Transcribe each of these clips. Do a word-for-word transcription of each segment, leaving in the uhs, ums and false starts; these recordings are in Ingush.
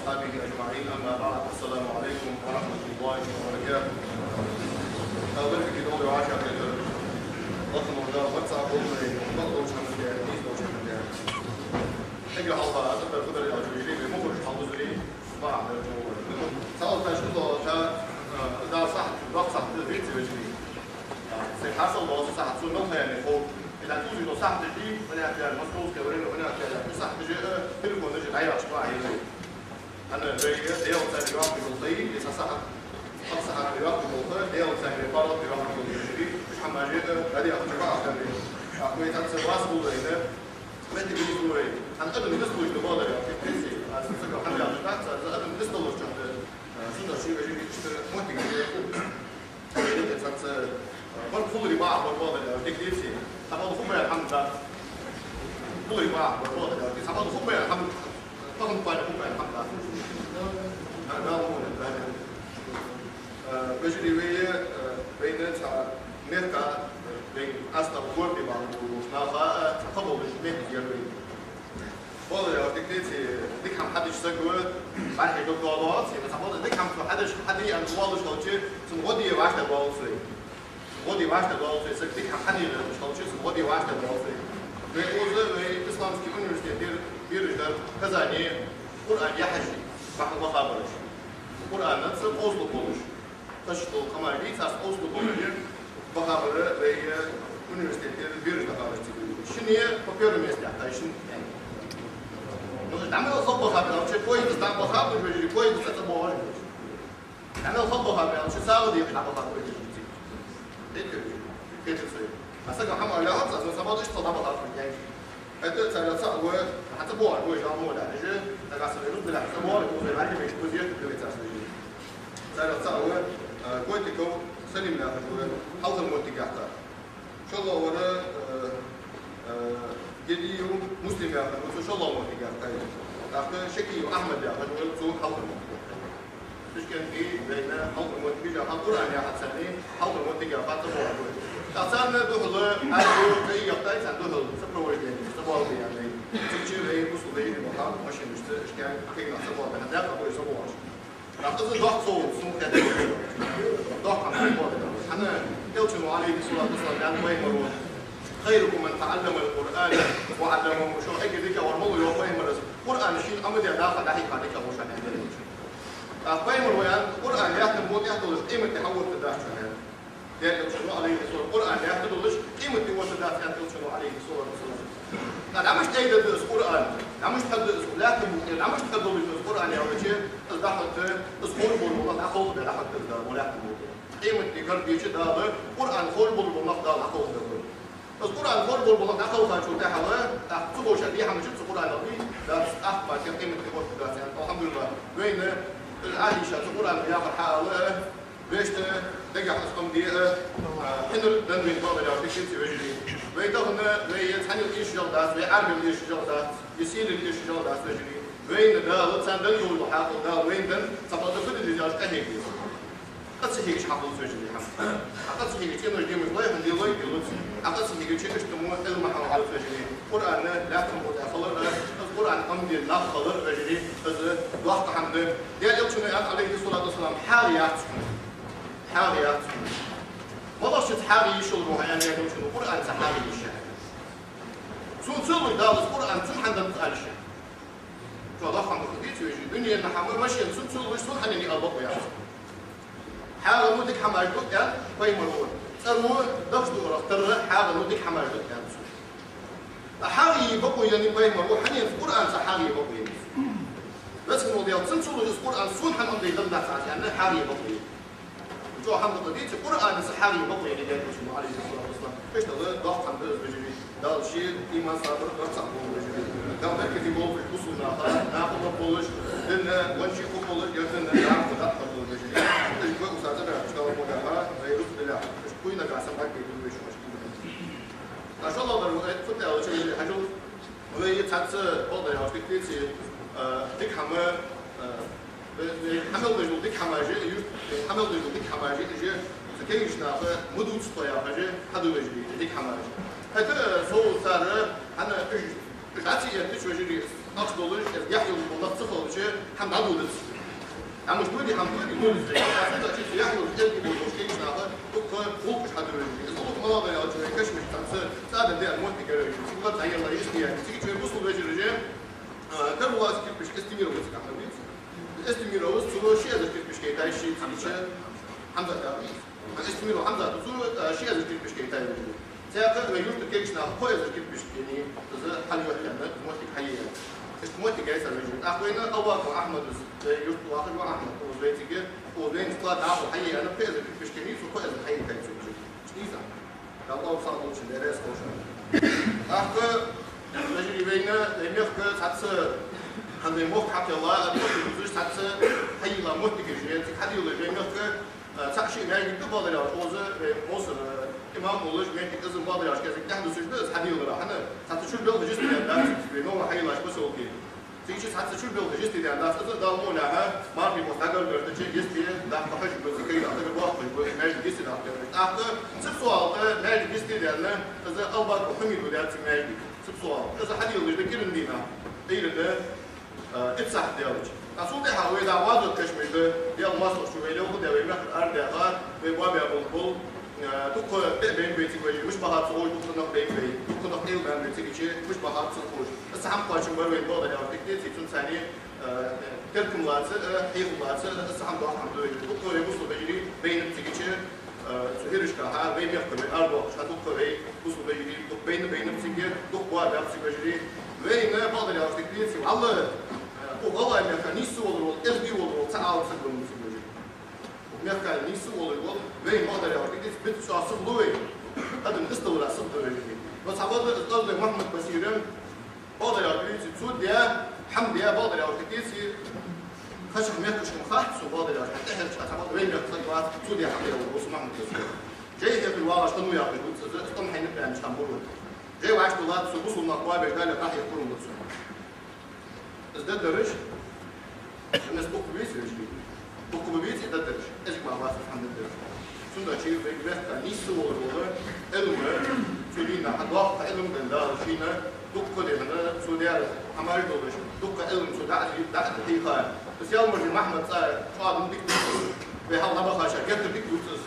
وأصحابه أجمعين، أما بعد، السلام عليكم ورحمة الله وبركاته. Дала беркате долда вай вӀашагӀкхетар. Лакха волча Дала барт цхьа болба вай, бакъ долча хӀаман тӀа, нийса долча хӀаман тӀа. Эггара хьалха аз дар фу дар аьлча, вежарий, вай мухӀараш хьалдузаре, бахьан дар чӀоагӀа. Цхьа латташ узаллалца, а, Дала сахьат, доккха сахьат да, веций, вежарий. А, сай хьасал дола сахьат сона мел ха яьннай хов. Ила кузино сахьат дий, ваня кяр, московское время, ваня кяр, сахьат же, э, телефон же дӀаяхаш ва, а, е. ХӀана аьлча, Даьла цаьрга йоаккхаш дола ха, из сахьат, ах сахьат йоаккхаш дола ха, Даьла цаьрга паргӀата йоаккхаш дола ха, уж хӀама же, э, дӀаяхача бакъахьа да. Ахьа вай цхьацца вас булдайна, моттиг нийслу вай. ХӀана адам нийслуш да, бадар яхаш, кхетий, аз цхьаккха хӀама яхаш дац, аз адам нийслуш чахь да. Э, сунна ши вежарий иштта моттиг е. Цхьацца, э, барт хуларе бакъахьа бар, бадар яхаш, дика деций. Цхьабакъда хургбаьнна хӀама дац. Хуларе бакъахьа бар, бадар яхаш, цхьабакъда хургбаьнна хӀама, тахан кхоана хургбаьнна хӀама дац. Э, Дала мукъалахь, Дала. Э, вежарий, вай, э, вайна цхьа мехка, э, вай астагӀа горби бахьан долаш наха, э, цхьа кхаболаш мехка яр вай. Бадар яхаш, дика деций, дика хӀама хьадеш саг ва, бӀарахьежа дог доагӀа доагӀац, е цхьабакъда дика хӀама цо хьадеш, хьаде аьнна воаллаш хилча, цун гӀо де вӀаштӀехьадоалац вай. ГӀо де вӀаштӀехьадоалац вай, саг дика хӀама хьаде аьнна хилча, цун гӀо де вӀаштӀехьадоалац вай. Вай укхаза, вай исламский университет бер-, бераш дар Казане, Къуръан яхьаш, бахьан вахабараш. Къуръанца къовсалургболаш. Тхоашта дола къамаьл дийца, аз къовсалургболаш, бахабар вай университет бер-, бераш дахьараш цига. Шинне по первому месту яьккхай, шин. Ну, дӀа мел хала бахаб аьлча, кой из дӀабахаб, вежарий, кой из цӀабоагӀаш. ДӀа мел хала бахаб аьлча, сагӀа дехаш дӀабахаб вай цига. Дика, кхетар сай. А сага хӀама аьлча, аз цхьабакъда иштта дӀабахаб вай. ХӀаьта царех цаӀ ва, хьа цӀабоагӀа вай, жал мо да, хьажа, нагахьа санна рузбалехь цӀабоагӀа, укхаза вӀалла вай, укхаза еш да вай царца вежарий. Царех цаӀ ва, э, Котиков Салим яхаш ва, хьалхара моттиг яьккхар. ШоллагӀвар, э, э, Гедиев Муслим яхаш ва, цо шоллагӀа моттиг яьккхай. ТӀаккха Шакиев Ахьмад яхаш ва, цо хьалхара моттиг яьккхай. Ташкенте вайна хьалхара моттиг яьккхар, Къуръан яхац царна, хьалхара моттиг яьккхар, цӀабоагӀа вай. ТӀаккха царна духьала, аз ца яхтай, царна духьала сопровождение, цӀабоагӀа вай аьнна. Цигача вай бусалба вежарий баха машинашца, иштта кхы нах цӀабоагӀа, хӀана аьлча, вай цӀабоагӀаш. ТӀаккха из доккха совгӀат сона хетар. Доккха хӀама хетар. ХӀана Элчано, عليه الصلاة والسلام, аьннад пайхамаро: «خيركم من تعلم القرآن وعلمه». Шоай эггара дикагӀвар мала ва, йоах пайхамаро, Къуръан шийна Ӏомадаь, наха дӀахьийхар дикагӀа ва шоана, аьннад Элчано. ТӀаккха пайхамаро аьннад: Къуръан лаьттан букъ тӀа долаш къематди хьаоттаргдац шоана, аьннад. Даьла Элчано, عليه الصلاة والسلام, Къуръан лаьтта долаш къематди оттаргдац, аьннад Элчано, عليه الصلاة والسلام. ТӀаккха дӀа мишта айдергда из Къуръан, дӀа мишта хьадергда из, лаьттан букъ тӀа дӀа мишта хьадоалаш да из Къуръан аьлча, из дӀахьоргда, из ховш бола нах дӀакхалхабе дӀахьоргда из Дала лаьттан букъ тӀа. Къематди гаргадича Дала Къуръан ховш бола нах Дала дӀакхалхабергба. Из Къуръан ховш бола нах дӀакхалхачул тӀехьагӀа, тӀаккха цу ховша дехьа мича цу Къуръана дий, дац, тӀаккха ма кхы къематди оттаргдац, аьннад. АлхьамдулиллахӀ, вайна из Ӏохайша цу Къуръана яхар хьаала, вешта дагахь из къам де, а, хьинар дан вайна, бадар яхаш, дика деций, вежарий. Вай тахан, вай цхьанне эшаш дац, вай Ӏарбел эшаш дац, е сийле эшаш дац, вежарий. Вайна Дала царна денна дола хьаькъал, Дала вайна денна, цхьабакъда фу де деза аьлча къахьега деза. Къа ца хьегача хьахулац, вежарий, хӀама. Ӏа къа ца хьегача, цӀенош, демаш лоархӀаш, лой, лой, лой. Ӏа къа ца хьегача, иштта мо Ӏилма хьахулац, вежарий. Къуръан лаьттан букъ тӀа хилар, из Къуръан Ӏомаде нах хилар, вежарий, из доккха хӀама да. Даьла Элчано аьннад, عليه الصلاة والسلام: «ХьагӀ яц хьона. ХьагӀ яц хьона». Малашца хьагӀ е йиш йолаш ва хьо, аьннад Даьла Элчано, Къуръанца хьагӀ е йиш я хьона. Сона ца луш Дала из Къуръан цун хьандан ца алиша. Цо доккха хӀама да, деций, вежарий, дунен хӀама, машен сона ца луш, сона хьанна я ала бакъо яц. ХьагӀ ну дика хӀамаш да, аьннад пайхамаро. ЦӀаро дахча дуарах тара хьагӀ ну дика хӀамаш да, аьннад цо. ХьагӀ е бакъо еннай пайхамаро, хьанна аьлча Къуръанца хьагӀ е бакъо еннай. Веза хинна вола Даьла, цун ца луш из Къуръан сона хьанна Ӏомаде дам дац аз, аьнна, хьагӀ е бакъо еннай. Чо хӀама да, деций, Къуръанца хьагӀ е бакъо еннай, аьннад Элчано, عليه الصلاة والسلام. Иштта Дала доккха хӀама да из, вежарий. Дала ший иман, сабар, барт цхьа болба, вежарий. Дала беркате болба бусалба наха, наха лоархӀаш болаш, динна веннача хургболаш, ер дин дӀахо дӀатӀахьаргболба, вежарий. Иштта вай устаза баьхача Дала богӀаха, вай рузба далехь, иштта кхы нагахьа санна бӀаргагургда вай шоаш. ТӀаккха шоллагӀдар, э, фу да аьлча, вежарий, хьажал, вай цхьацца, бакъдар яхаш, дика деций, э, дика хӀама, э, вай, вай хьа мел деш дола дика хӀамаш, ю-, вай хьа мел деш дола дика хӀамаш, уж цу кагийча наха ма дувца тхо яхаш хьаду, вежарий, дика хӀамаш. ХӀаьта, э, со цар, хӀана уж, уж Ӏа ца эттача, вежарий, ахча долаш, яхь йолаш бола нах ца хилча, хӀама дӀадодац. Амма уж доде, хӀама доде, додац вай. Цудухьа цу яхь йолча кӀезига болча кегийча наха дукха гӀулакхаш хьадоагӀа вай. Из гӀулакх малагӀа да аьлча, вай кашамашка цхьацца цӀа даь моттиг яр вай. Цига лаца хьаелла йисте яр. Цига чу вай бусалба вежарий, а, Карабулакъа кирпишка Эстемироваца хьахьийца. Эстемировас цо ши эзар кирпишка яйтай ший цӀийча Хьамзата. Эстемиров Хьамзата цо, а, ши эзар кирпишка яйтай вай. Цхьаькха вай юрта кегийча наха кхо эзар кирпишка яйнай, из хьалъяьхкина, моттиг хьае. Иштта моттиг яйцар вай. ТӀаккха вайна Албаков Ахьмада, вай юрта вахаш ва Ахьмад, укхаза вай цига, укхаза вайна склад дӀахо хьае аьнна, пхи эзар кирпишка яйнай цо, кхо эзар хьаейтай цо. Иштта из. Далла сагӀа долчун дерригаш ховш. ТӀаккха, вежарий, вайна, вай мехка цхьацца, хӀанз вай мохк хьакхелла, а, мохк дузаш цхьацца хьайийлла моттигаш я, цига хьадийллаш вай мехка, а, цхьа-ши маьждиг да, бакъдар аьлча, укхаза вай Мовсар, а, имам волаш, маьждиг из, бакъдар аьлча, кӀезига тӀехьа дусаш да из хьадийллар, хӀана, цхьацца чура белхаш йисте даьнна дац, вай новкъа хьайийллача посёлке. Цига чу цхьацца чура белхаш йисте даьнна дац, из Далла мукъ лаьрхӀа, мархий бос дӀагаргара тӀа чу йисте даккха хьожаргба, цига кхы а дӀатага бохкаш ба, маьждиг йисте даккха. ТӀаккха цу посёлка маьждиг йисте даьнна, из Албаков Хьамида даьд цига маьждиг. Цу посёлка. Из хьадийллаш да кӀиранди дийнахьа. Ӏуйранна, а, итт сахьат даьлча. ТӀаккха цул тӀехьагӀа вай дӀа вазот кашамаш да, Даьла моастагӀчо вай лелха даь, вай мехкара арадаьха, вай боабаь болх ба, а, дукха бе-, бейнаб вай цига вежарий, мишта бахаргба ца ховш, дукха нах бейнаб вай, дукха нах къайла баьннаб вай цига чу, мишта бахаргба ца ховш. Из хӀама кхоачам бар вайна, бакъдар аьлча, дика деций, цунца цхьана, а, теркам лаца, а, хьехам лаца, из хӀама доккха хӀама да вай. Дукха вай бусалба вежарий бейнаб цига чу, а, цу хӀирашкахьа, вай мехка вай арадоахаш, хьа дукха вай бусалба вежарий, дукха бейна-, бейнаб цига, дукха боабаьб цига вежарий. Вайна, бакъдар аьлча, дика деций, валлахӀи, а, укх гӀалгӀай мехка нийсса волаш вола, эздий волаш вола цхьа Ӏалам саг вац цига вежарий. Укх мехка нийсса волаш вола, вайна, бакъдар аьлча, дика деций, биц чӀоагӀа сихлу вай. Адам нийсдалара сихду вай. Но цхьабакъда из Оздой Мухьаммад-Басира, бакъдар аьлча, дика деций, цо даь хӀама даь, бакъдар аьлча, дика деций, кхыча мехкашка хац сона, бакъдар аьлча, хӀанз тӀехьарча цхьабакъда вай мехка саг вац, цо даь хӀама даь вола, Мухьаммад-Басир. Жай хьехар вагӀаш хиннав яхаш ва из, из тӀом хьайна баьннача хана бур. Жай вӀаштӀехьа латта цо бусалба нах боабеш дале, къахьега пурам ба цунна. Из даддараш, из дукха ба веций, вежарий? Дукха ба веций даддараш? Эзиг ма вац из хӀама даддараш. Цудухьа вай мехка нийсса волаш вола Ӏилма, цу дийнахьа доккха Ӏилма денна Дала шийна, дукха дехьа цо даьр хӀамаш долаш, дукха Ӏилма цо дӀа а, дӀа а хьийха. Из Саьлмарзий Махьмада цӀи чӀоагӀа дика дувц из. Вай хьалха дӀабахача геттара дика дувц из.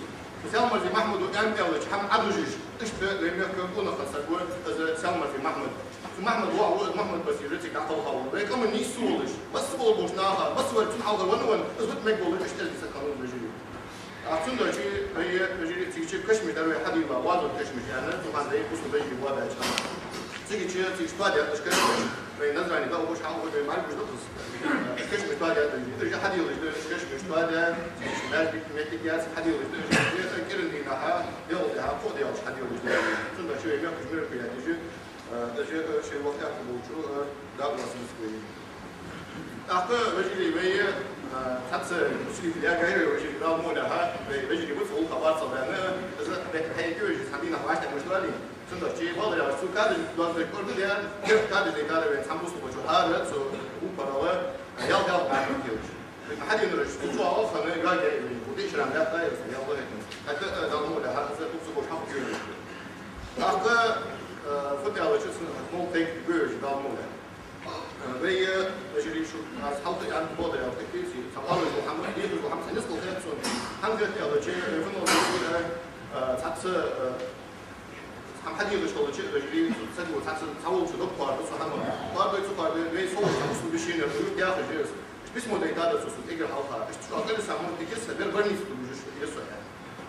Саьлмарзий Махьмада аьнна аьлча хӀама Ӏодужаш, иштта вай мехка къонахий саг ва из Саьлмарзий Махьмад. Цу Махьмада воӀ ва из Мухьаммад-Басир, цига дӀакхалха ва. Вай къаман нийсса волаш, масса бола болча наха, масса вар цун хьалхара венна ва, из вита мегаш волаш, иштта эздий саг хиннав из, вежарий. ТӀаккха цудухьа вай, вежарий, цига чу кашамаш дар вай хьадийла, вазот кашамаш аьнна, цу хана вай бусалба вежарий боабаьча хана. Цига чу, цига чу тоадаьд уж кашамаш. Вай Назране дӀаухаш, хьалха вай маргуш да из. Кашамаш тоадаьд, уж хьадийллаш да, уж кашамаш тоадаь, цига чу маьждиг, моттиг яц, хьадийллаш да, уж кӀиранди дийнахьа, делгӀа дийнахьа, кхо а делгӀаш хьадийллаш да. Цудухьа вай мехкарча мероприятеш, а, даже, а, шоай вахтехь болчо, а, дакъа лаца низ вай. ТӀаккха, вежарий, вай, а, цхьацца усилитель ягайра, вежарий, Далла мукъ лаьрхӀа, вай вежарий бац, гӀулакха барт ца баьнна, из бехк хьаэккхий вежарий, цхьан дийнахьа вӀаштӀехьа мишта валий. Цудухьа вай, бакъдар аьлча, цу кадраш доазгаш кӀордадер, кадраш дайтадар вайна цхьан бусалба чу хӀара, цу упарала, ял-ял бакъдар кхелаш. Хьадийнараш, цу чӀоагӀа хана гаьга яй вай, кхы дешарам бакъда яй, ял бахетна. ХӀаьта, э, Далла мукъ лаьрхӀа, из дукха ца гуш хьакхоачаргда. ТӀаккха, э, фу аьлча, цун мол тайп гуш, Далла мукъ лаьрхӀа. Вай, э, вежарий, шу, аз хьалха аьннад, бакъдар аьлча, кхетий, цхьа къамаьл ду хӀама, дехар ду хӀама, цхьа низ хул хет сона. ХӀана хет аьлча, э, фуннагӀа, э, цхьацца, э, хӀама хьадехаш хилча, вежарий, цу саго цхьацца цхьа волча дог кхоаргда цу хӀамах. Кхоаргдой, ца кхоаргдой, вай совгӀат цхьа бусалба вешийна юрта яхаш я из. Иштта письмо дайтадар цо сога эггара хьалха. Иштта чӀоагӀа къилса муртике са бер больнице тӀа дужаш я со аьнна.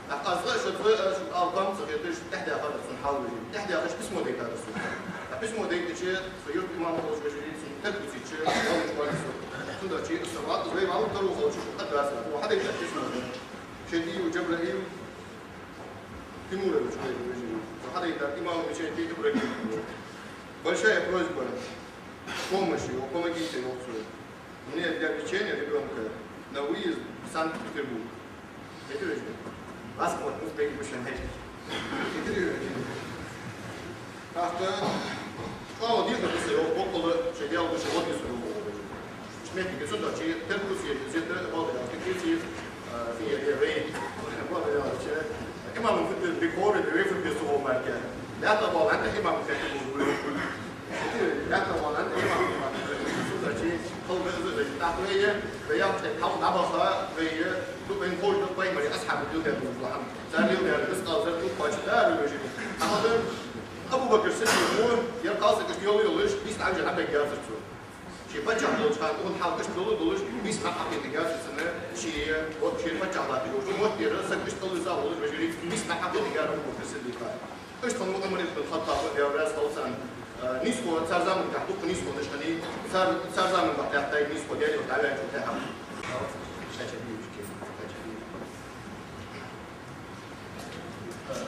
ТӀаккха аз цкъа шоца, э, шоана ала кхоам ца хеташ, тӀехьадаьхад цун хьал, вежарий. ТӀехьадаьхача письмо дайтадар сога. ТӀаккха письмо дайтача, со юрта имам волаш, вежарий, цун тергуцийча, валуш валли со. Цудухьа из са вац, вай валур таро хилча, шо къаддаса. Ва хьадайтад письмо. Шадиев Джабраил, Тимурович, вай, вежарий. Ва хьадайтад имам мечети Ибрагим. Большая просьба. Помощи, помогите, йоах цо. Мне для лечения ребёнка на выезд в Санкт-Петербург. Хетий вай? Вас вот, ну, бегу бушан хетий. ТӀаккха чӀоагӀа дехар да са, йоах, боккъала шоай Даьла гуш, вот из. Иштта моттиг я цудухьа, чи тергуцийча, зета, бакъдар аьлча, кхетий, а, фиер я вай, бакъдар аьлча, имам фу де, декор, вай фу де, сухо марке. Лаьтта бала, хӀанз имам хетий бу. Лаьтта бала, хӀанз имам, имам. Цудухьа чи Хьал веза вай, тӀаккха вай, вай яхача тайпара хьал дӀабаха вай, ду вайна ховш да пайхамара асхьабий леладаьр дола хӀама. Цар леладаьр, рузкъа цар тӀакхоачаш дар вежарий. Хьал да, Абу Бакр Сиддикъ ва, ер кхалсаг иштта йола йолаш, бийса хьажа хьабегацар цо. Ший паччахь долча хана, цун хьал иштта дола долаш, бийса хьакхетаргьяцар цунна, ший, вот, ший паччахь латташ йолча мотт тӀера саг иштта кӀалвиза волаш вежарий, бийса хьакхетаргьяр Абу Бакр Сиддикъа. Иштта хиннав Ӏумар ибн Хаттаб, Даьла раьза хилва цунна, а, нийсхо, цар заман тӀа дукха нийсхо деш хиннай, цар, цар заман тӀа лаьттад нийсхо, Даьла дӀаваьлча тӀехьа.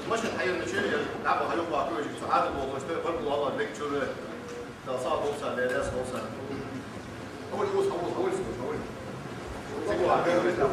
Машин хьаеннача, дӀабаха юкъе вахка вежарий, цу Ӏадат болхаш, тӀа баркал оал вай чура. Дала сагӀа долда царна, Даьла раьза хилва царна. Хьавола, хьавола, хьавола, хьавола.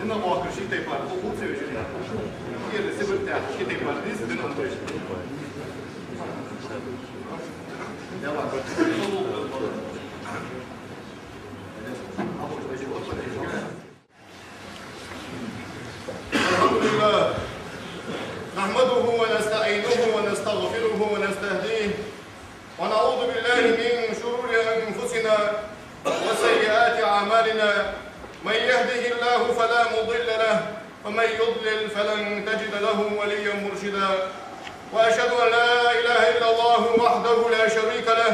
Дина бохкар ши тайпара, ху-, ху ца вижи. Кера сибат тя, ши тайпара дис, дина бохкар. Я ладно. الحمد لله. نحمده ونستعينه ونستغفره ونستهديه. ونعوذ بالله من شرور أنفسنا وسيئات أعمالنا. من يهده الله فلا مضل له، ومن يضلل فلن تجد له وليا مرشدا. وأشهد أن لا إله إلا الله وحده لا شريك له،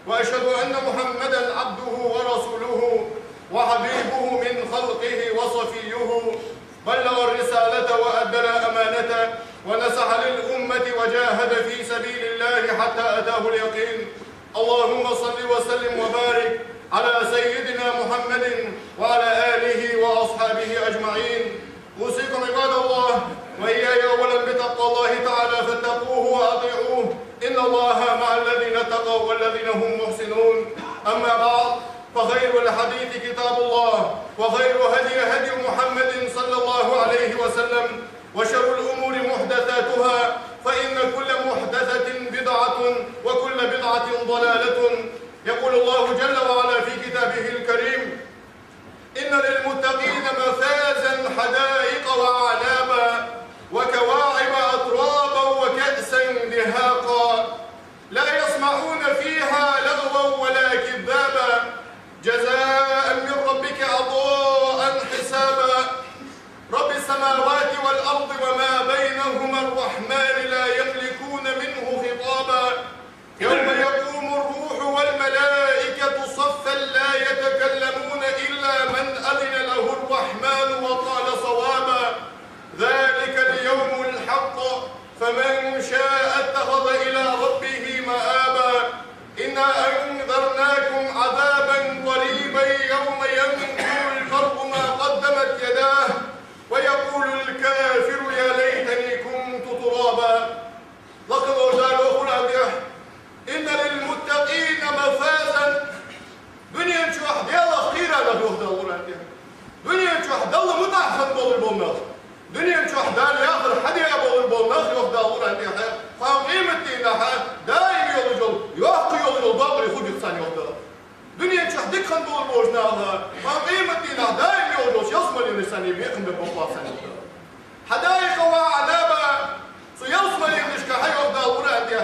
وأشهد أن محمدا عبده ورسوله وحبيبه من خلقه وصفيه، بلغ الرسالة وأدى الأمانة ونصح للأمة وجاهد في سبيل الله حتى أتاه اليقين. اللهم صل وسلم وبارك على سيدنا محمد وعلى آله وأصحابه أجمعين. أوصيكم عباد الله وإياي أولا بتقوى الله تعالى فاتقوه وأطيعوه. إن الله مع الذين اتقوا والذين هم محسنون. أما بعد، فخير الحديث كتاب الله، وخير هدي هدي محمد صلى الله عليه وسلم، وشر الأمور محدثاتها، فإن كل محدثة بدعة، وكل بدعة ضلالة. يقول الله جل وعلا في كتابه الكريم: إن للمتقين مفازا حدائق وأعنابا وكواعب أترابا وكأسا دهاقا لا يسمعون فيها لغوا ولا كذابا جزاء من ربك عطاء حسابا رب السماوات والأرض وما بينهما الرحمن لا يملكون منه خطابا يوم يقوم الروح والملائكة صفا لا يتكلمون إلا من أذن له الرحمن وقال صوابا. ذلك اليوم الحق فمن شاء اتخذ إلى ربه مآبا. إنا أنذرناكم عذابا قريبا يوم ينظر المرء ما قدمت يداه ويقول الكافر يا ليتني كنت ترابا. Лакха волча Дала йоах Къуръан тӀа: إن للمتقين مفازا. Дунен чухь Даьлах кхийра нах, йоах Дала Къуръан тӀа. Дунен чухь Далла мутӀахьа хинна болаш бола нах. Дунен чухь Дала яхар хьадаь болаш бола нах, йоах Дала Къуръан тӀа. Кхоана къематдийнахьа даим йолаш йола, йоккха йолаш йола бакъдар хургья царна, йоах Дала. Дунен чухь дика хинна болаш болча наха, кхоана къематдийнахьа даим йолаш йолча ялсмале царна бекхам бергба, йоах Дала. حدائق وأعنابا. Цу ялсмаленашка, йоах Дала Къуръан тӀа,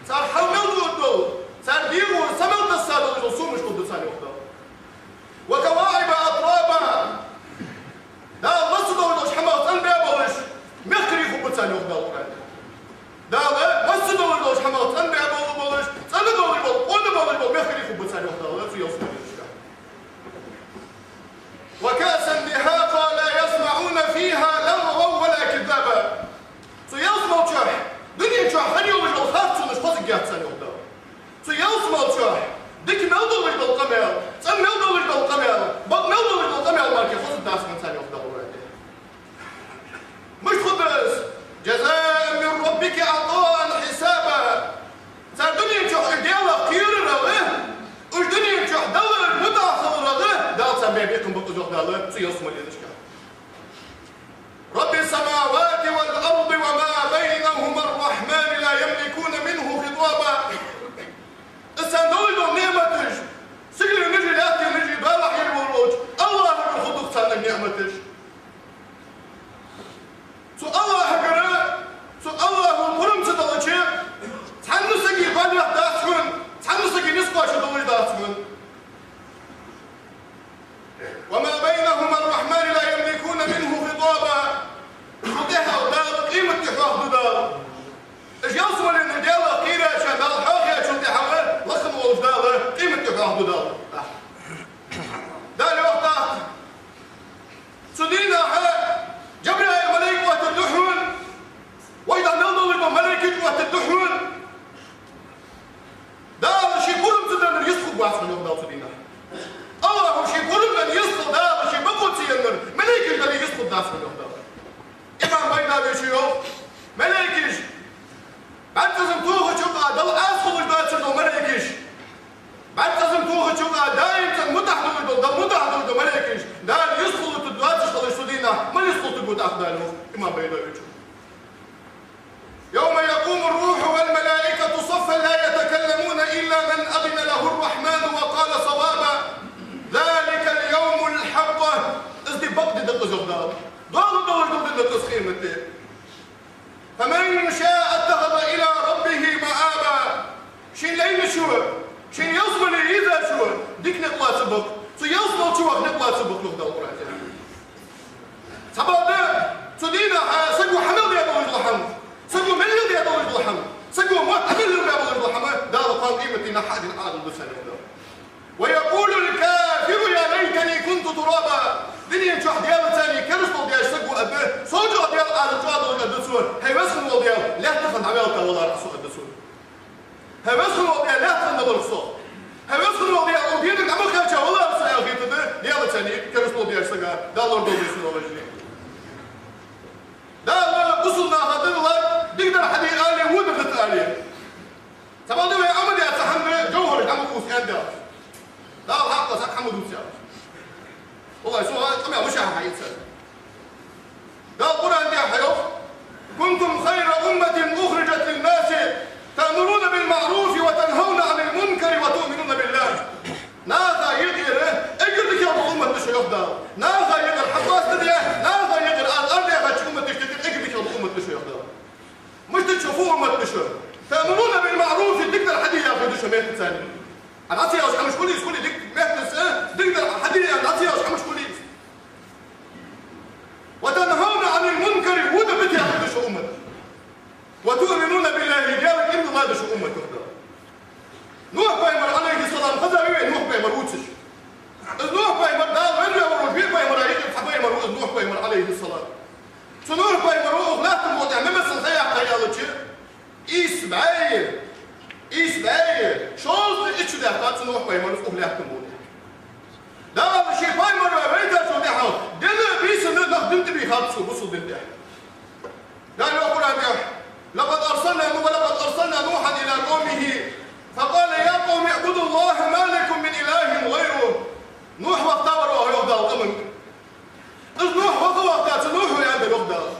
цар хьал мел дод дола, цар дегӀо са мел тасса долаш дола сомаш хургда царна, йоах Дала. وكواعب أترابا. Имам Байдавечо йоах, малейкаш, бӀаргацӀацкъам тохача юкъа Далла Ӏаса хулаш доацаш дола малейкаш, бӀаргацӀацкъам тохача юкъа даим цунна мутӀахьа долаш дола, Далла мутӀахьа долаш дола малейкаш, Дала юстхулуттаргдоацаш хилар цу дийнахьа, мала юстхулуттаргба тӀаккха Дала, йоах имам Байдавечо. يوم يقوم الروح والملائكة صفا لا يتكلمون إلا من أذن له الرحمن وقال صوابا. ذلك اليوم الحق. Из ди бакъ ди да, йоах Дала. ДоагӀа долаш дола ди да из, къематди. فمن شاء اتخذ إلى ربه مآبا. Шийна лайнача, шийна ялсмале езача дика никъ лоацаргба-кх, цу ялсмале чу ваха никъ лоацаргба-кх, йоах Дала Къуръан тӀа. Цхьабакъда цу дийнахьа саго хьа мел даь долаш дола хӀама, саго мел даь долаш дола хӀама, саго мотт хьа мел даь долаш дола хӀама Дала кхоана къематдийнахьа хьа а дина Ӏадал ду царна, йоах Дала. ويقول الكافر يا ليتني كنت ترابا. Дунен чухь Даьлаца керастал деш саго аргда, сона чӀоагӀа Даьла Ӏадал чӀоагӀа долаш аргда цо: хӀай веза хинна вола Даьла, лаьтта хинна хьавеллалургвар со, аргда цо. ХӀай веза хинна вола Даьла, лаьтта хинна даларгва со. ХӀай веза хинна вола Даьла, укх дунен тӀа ма кхаьча валлахӀи со, аьнна хетаргда Даьлаца керастал деш сага, Дала лорадолда вай цунах, вежарий. Дала бусалба наха дина лар дикадар хьаде али, водар дита али. Цхьабакъда вай Ӏомадаь цхьа хӀама жовхӀараш Ӏомакхувс аьнна Дала. Дала хьакъ ва, цхьаккха хӀама дувц аьнна. ВаллахӀи, со къамаьл ва шоана хьаийцар. Дала Къуръан тӀа йоах: كنتم خير أمة أخرجت للناس تأمرون بالمعروف وتنهون عن المنكر وتؤمنون بالله. Наха юкъера эггара дикагӀа дола уммат да шо, йоах Дала. Наха юкъера хьакъоастадаь, наха юкъера аз аргдаьхача умматашта юкъера эггара дикагӀа дола уммат да шо, йоах Дала. Мишта да шо, фу уммат да шо? تأمرون بالمعروف, дикадар хьаде яхаш да шо меттаца. Ӏа дӀа ца яхаш хӀамаш хулий из, хулий дика, меттаца дикадар хьаде яхаш, дӀа ца яхаш хӀамаш хулий из. وتنهون عن المنكر, водар дита яхаш да шо уммат. وتؤمنون بالله, Даьлага иман дилла да шо уммат, йоах Дала. Нухь пайхамар, Ӏалайхи ссалам, хеза вий вай Нухь пайхамар вувцаш? Из Нухь пайхамар Дала венна ваь волаш вий пайхамара юкъера цхьа пайхамар ва из Нухь пайхамар, Ӏалайхи ссалам. Цу Нухь пайхамара укх лаьттан букъа тӀа мел масал хьаяьккхай аьлча, ийс бӀаь, ийс бӀаь шовзткъеи итт шу даьккхад цу Нухь пайхамара укх лаьттан букъа тӀа. Дала ший пайхамар вайтачул тӀехьагӀа дина а, бийсанна а нах дина тӀабийхаб цо, бусалба дина тӀа. Дала йоах Къуръан тӀа: لقد أرسلنا نو-، ولقد أرسلنا نوحا إلى قومه فقال يا قوم اعبدوا الله ما لكم من إله غيره. Нухь вахийтар оаха, йоах Дала, къаманга. Из Нухь ваха вахийта, цу Нухьо аьннадар, йоах Дала: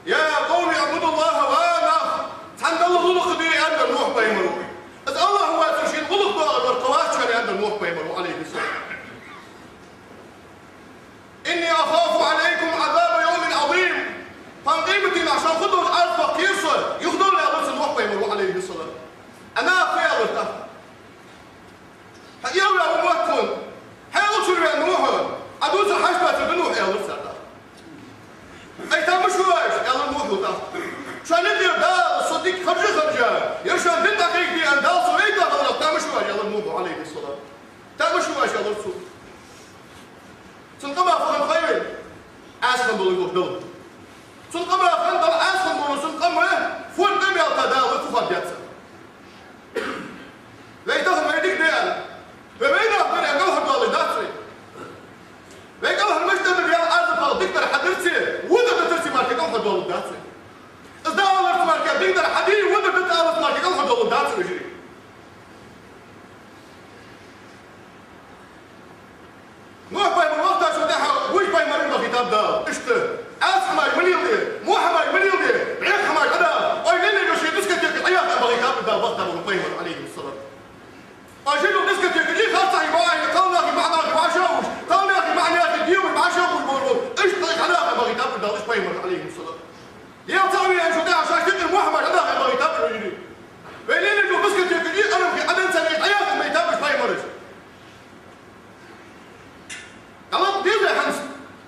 يا قوم اعبدوا الله, ва нах, цхьан Далла гӀулакх де, аьннадар Нухь пайхамаро. Из АллахӀ воацар шийна гӀулакх доагӀаргвар кхы вац шоана, аьннадар Нухь пайхамаро, Ӏалайхи ссалам. إني أخاف عليكم عذاب يوم عظيم. Кхоана къематдийнахьа шоана хургдолча Ӏазапах кхер со, юхадовла, аьлар цу Нухь пайхамаро, Ӏалайхи ссалам. Ӏа наха фу аьлар тӀаккха? Хьа, эла ваьнна ва мотт хьона. Хьаьлчура ваьнна ва хьо. Ӏа дувцар хьашт дацар да, Нухь, аьлар цар тӀаккха. Ай, тамаш ва оаш, аьлар Нухьо тӀаккха. Шоана тӀера Дала со дика харжа а харжа, ер шоана дин дӀакхайкаде аьнна Дала со вайта хиларах тамаш ва оаш, аьлар Нухьо, Ӏалайхи ссалам. Тамаш ва оаш, аьлар цо. Цун къамах фу хиннад хой вайна? Ӏаса хинна болаш вола Дала. Цун къамах хиннад Дала Ӏаса хинна болаш, цун къам фу къамаьл да Дала фу хьоадаьд царна. Вай тахан вай дика де аьнна, вай вайнах дар аьнна кӀалхардоалаш дац вай. Вай кӀалхара мишта дар, Даьла Ӏазапах дикадар хьадарца, водар дитарца мара кӀалхардоалаш дац вай. Из Дала аьлар цу мара, дикадар хьаде, водар дита аларца мара кӀалхардоалаш дац вай, вежарий. Нухь пайхамар вахийтачул тӀехьагӀа вож пайхамараш бахийтаб Дала. Иштта, Ӏаса хӀамаш ма леладе, во хӀамаш ма леладе, бӀеха хӀамаш Ӏа да, ой, лелле, шоай дискотекаш Ӏаяха бахийтаб Дала, вахийта вола пайхамар, Ӏалайхи ссалам. Ой, жино дискотека и харцахьа, маӀа, кхалнахи маӀа нахи вӀашагӀуш, кхалнахи маӀа нахи деваш вӀашагӀуш бола, иштта хьадаха бахийтаб Дала, иштта пайхамар, Ӏалайхи ссалам. Даьла цаӀ веначул тӀехьагӀа шоашта юкъера во хӀамаш Ӏа даха бахийтаб, вежарий. Вай лелле йола дискотека и, арам хи, Ӏадатаца Ӏаяха бахийтаб пайхамараш. ГӀалат деза хӀанз?